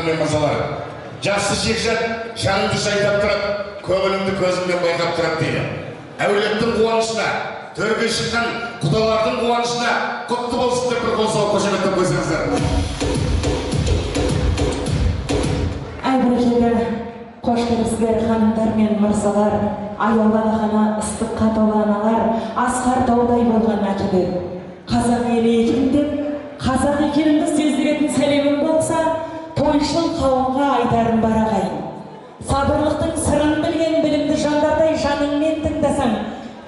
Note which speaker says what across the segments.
Speaker 1: Ханымдар мен мырзалар, жақсы шекжат жаныңды жайдап тұрады, көңіліңді көзіңмен байқап тұрады дейді. Әулеттің қуанышына, төрге шыққан құдалардың қуанышына құтты болсын деп бір қол соғып қошеметтеп қойсаңыздар.
Speaker 2: Ай, бәрекелді, қош келіпсіздер, ханымдар мен мырзалар, аяулы ғана ыстыққа толы аналар, асқар таудай болған әкелер. Қазақ елі екен деп, қазақ екенімді сездіретін сәлемім болса, тойшыл қауымға айтарым бар ағайын. Сабырлықтың сырын білген білімді жандардай жаныңмен тыңдасаң,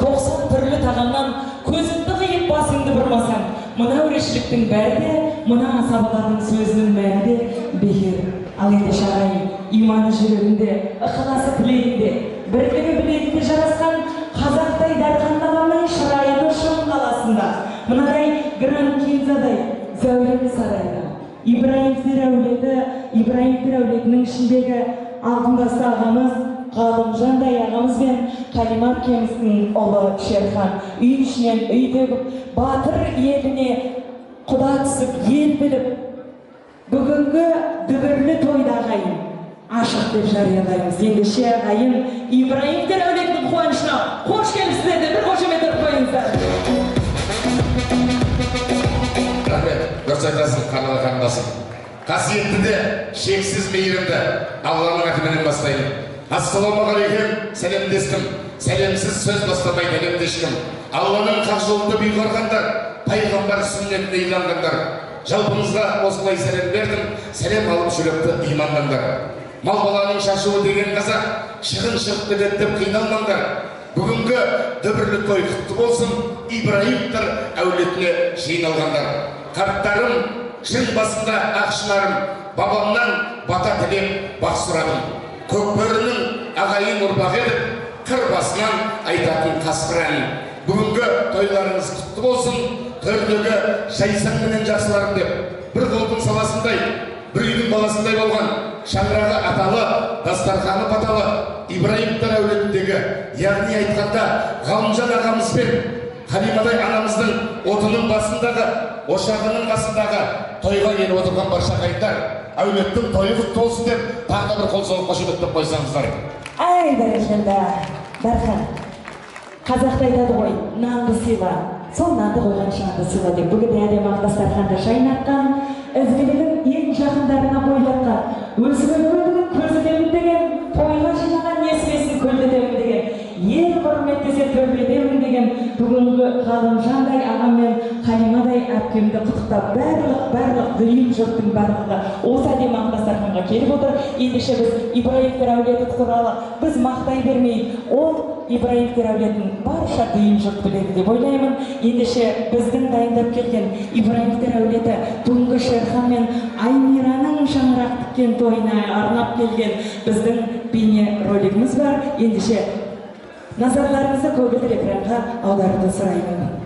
Speaker 2: 90 түрлі тағамнан көзіңді қиып басыңды бұрмасаң, мына әурешіліктің бәрі де, мына асабалардың сөзінің мәні де бекер. Ал ендеше ағайын, иманы жүрегінде, ықыласы тілегінде, бірлігі білегінде жарасқан қазақтай дархан даланың шырайлы Шым қаласында, мынадай Гранд Кинзадай зәулім сарайда Ибраимовтер әулеті, Ибраимовтер әулетінің ішіндегі алтынбасты ағамыз Ғалымжандай ағамыз бен Қалима әпкеміздің ұлы Шерхан үй ішінен үй төгіп, батыр еліне құда түсіп, ел біліп, бүгінгі дүбірлі тойда ағайын ашық деп жариялаймыз. Ендеше ағайын, Ибраимовтер әулетінің қуанышына қош келіпсіздер деп бір қошемет ұрып қойыңыздар.
Speaker 1: Рахмет, дұрыс айтасың, қарлы қарындасым. Қасиетті де шексіз мейірімді Алланың атыменен бастаймын. Ассалаумағалейкум, сәлемдестім. Сәлемсіз сөз бастамайды әлемде ешкім. Алланың хақ жолында бұйғарғандар, пайғамбар сүннетіне иланғандар. Жалпыңызға осылай сәлем бердім, сәлем алып жүректі имандандар. Мал баланың шашуы деген қазақ, шығын шығып кетеді деп қиналмаңдар. Бүгінгі дүбірлі той құтты болсын, Ибраимовтар әулетіне жиналғандар. Қарттарым, шың басында ақ шынарым, бабамнан бата тілеп бақ сұрадым. Көкбөрінің ағайын ұрпағы едік, қыр басынан айтатын қасқыр әнін. Бүгінгі тойларыңыз құтты болсын, төрдегі жайсаң менен жақсыларым деп, бір қолдың саласындай, бір үйдің баласындай болған, шаңырағы аталы, дастарханы баталы Ибраимовтар әулетіндегі, яғни айтқанда Ғалымжан ағамыз бен Қалимадай анамыздың отының басындағы, ошағының қасындағы тойға келіп отырған барша ағайындар, әулеттің тойы құтты болсын деп тағы да бір қол соғып қошеметтеп қойсаңыздар.
Speaker 2: Ай, бәрекелді, Дархан. Қазақта айтады ғой, нанды сыйла, сол нанды қойған шанды сыйла деп. Бүгін де әдемі ақ дастарханды жайнатқан, ізгілігін ең жақындарына бойлатқан, өзі көргеннің көзі демін деген, тойға жинаған несібесін көлдетемін деген, ел құрметтесе төрлетемін деген бүгінгі Ғалымжандай ағам мен Қалимадай әпкемді құттықтап, барлық дүйім жұрттың барлығы осы әдемі ақ дастарханға келіп отыр. Ендеше біз Ибраимовтер әулеті туралы біз мақтай бермей, ол Ибраимовтер әулетін барша дүйім жұрт біледі деп ойлаймын. Ендеше біздің дайындап келген Ибраимовтер әулеті бүгінгі Шерхан мен Аймираның шаңырақ тіккен тойына арнап келген біздің бейне ролигіміз бар. Ендеше назарларыңызды көгілдір экранға аударуды сұраймын.